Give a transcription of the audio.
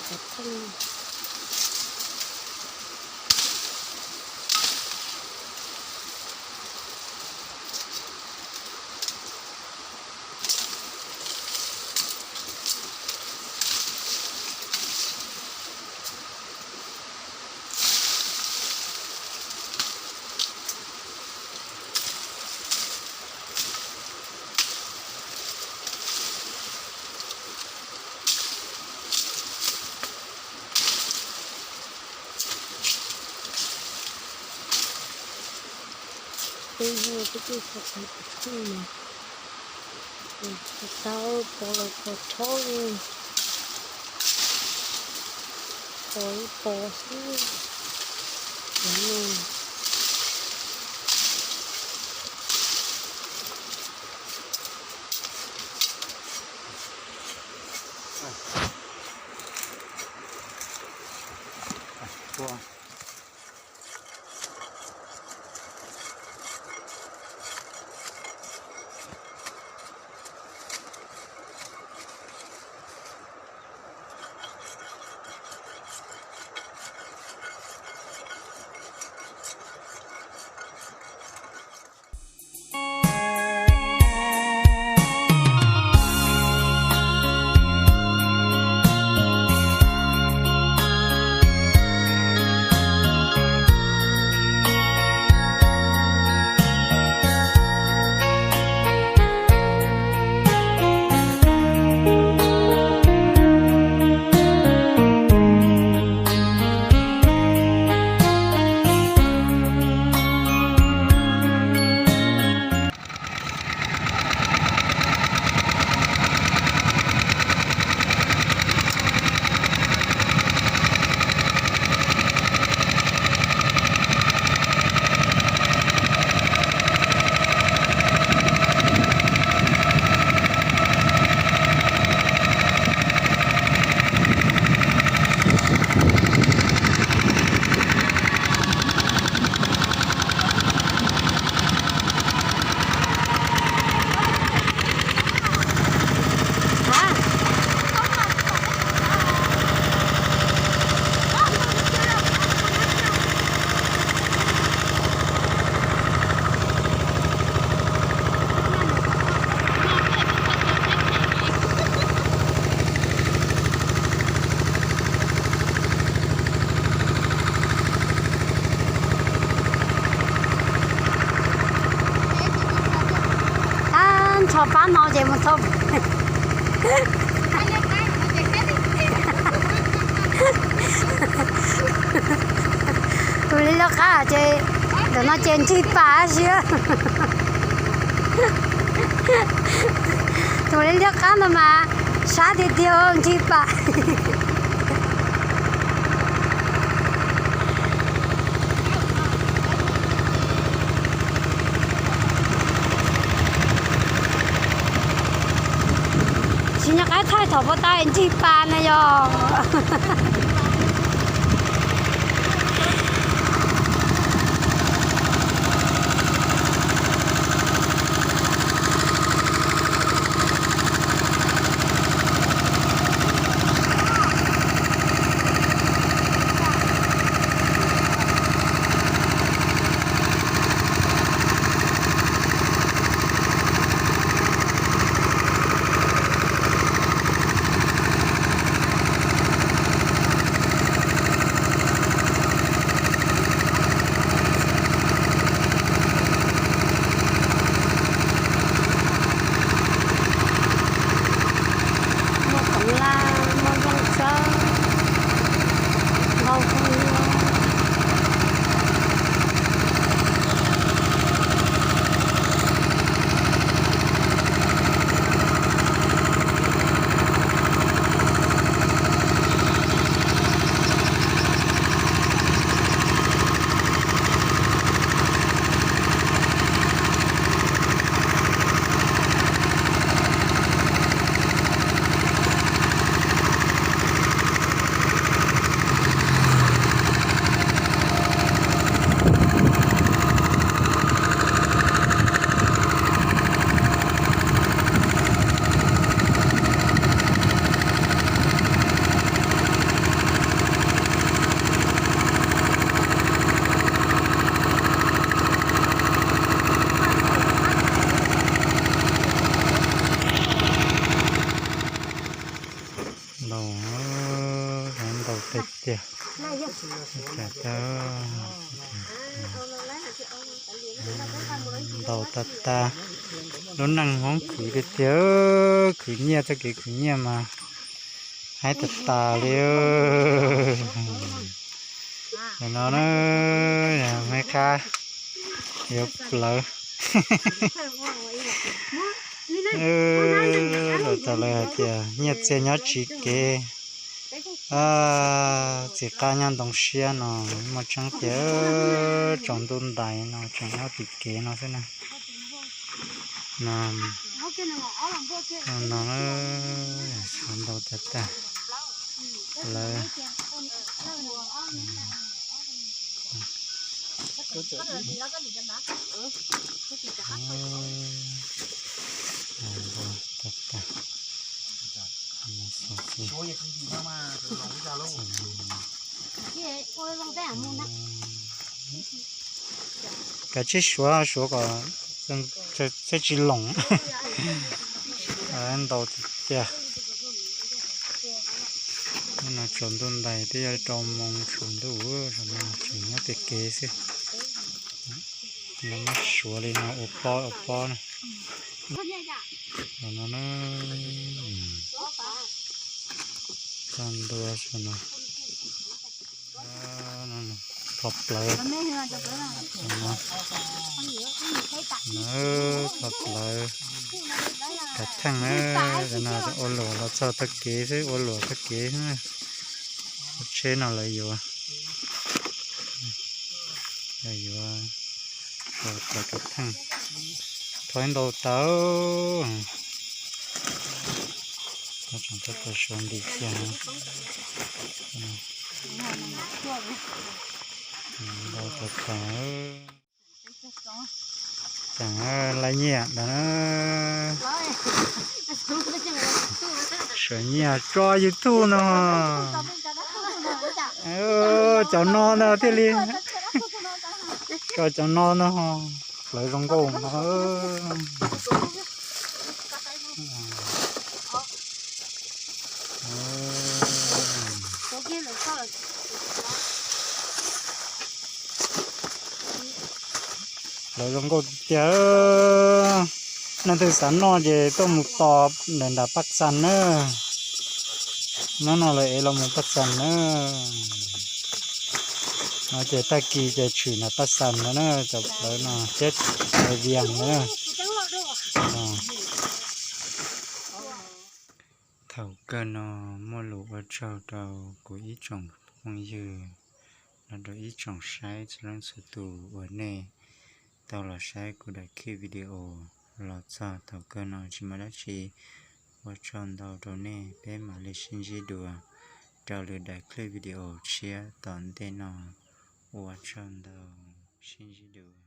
Cov theej. Peb yog peb twb tau qhov pov theej no, tau pov los pov rhaub, pov ib pov xwb. Cov no. Ab, nrho pab no ces mus txog. Tus li loj qab ces ntawm no ces nrig pas siab. Tus li loj qab no mas sab tiag tiag nrig pas. Tsis nco qab thaij thaum puag ta nrig pas na yog. ntau tiag tiag. Cas tau ntau tag tag. Lub neej hoob khwv tiag tiag, khwv nyiaj, txoj kev khwv nyiaj mas haib tag tas li. Nim no na, me qab yuav plawv. Lawv tau lawv hais tias nyiaj txiag nyob tsis kev, txiv qab nyob ntoo siab no. Muaj tseeb tiag, tsaus ntuj ntais no tseem nyob tim kev no xwb na. No, no, no, ntau tag tag. Lawv Kav tsij suav, suav kom thiaj tsis loos. Ntau tiag tiag. Nim no tsaus ntuj ntais twb yuav rau moos tsaus ntuj, tseem nyob pem kev xwb. Lawv muab suav li no ua pob ua pob na. Los no na, txog ntua saum no. Phov plawv, phov plawv, kav theej na. Ua luam los txog tag kev xwb, ua luam tag kev xwb. Lub tsheb no lawv yuav, lawv yuav plawv kav theej. Thov ntau tawv. Tseem tab tom suav ntim kiag. Ntau tawv tawv. Tseem laij nyiaj ntawd na. Sawv nyiaj tso YouTube no. Cov no ntag thiaj li, tso cov no no. Plawv zoo nkauj no. Plawv zoo nkauj tiag. Leej twg xav noj ces tuaj mus tos ntawm nram Paj Xas na. Hnub no lawv ev los mus Paj Xas na. No ces tag kis ces tshwm nram Paj Xas no na, cov plawv no thiab plawv Vias na. Thaum kawg no muaj lus ua tsaug rau kuv ib tsoom phooj ywg, los rau ib tsoom saib txhua leej txhua tus uas nej tau los saib kuv daim clip video los txog thaum kawg no. Tsis muaj dab tsi, ua tsaug ntau rau nej, peb mam li sib ntsib dua rau lwm daim clip video tshiab tom ntej no. Ua tsaug ntau, sib ntsib dua.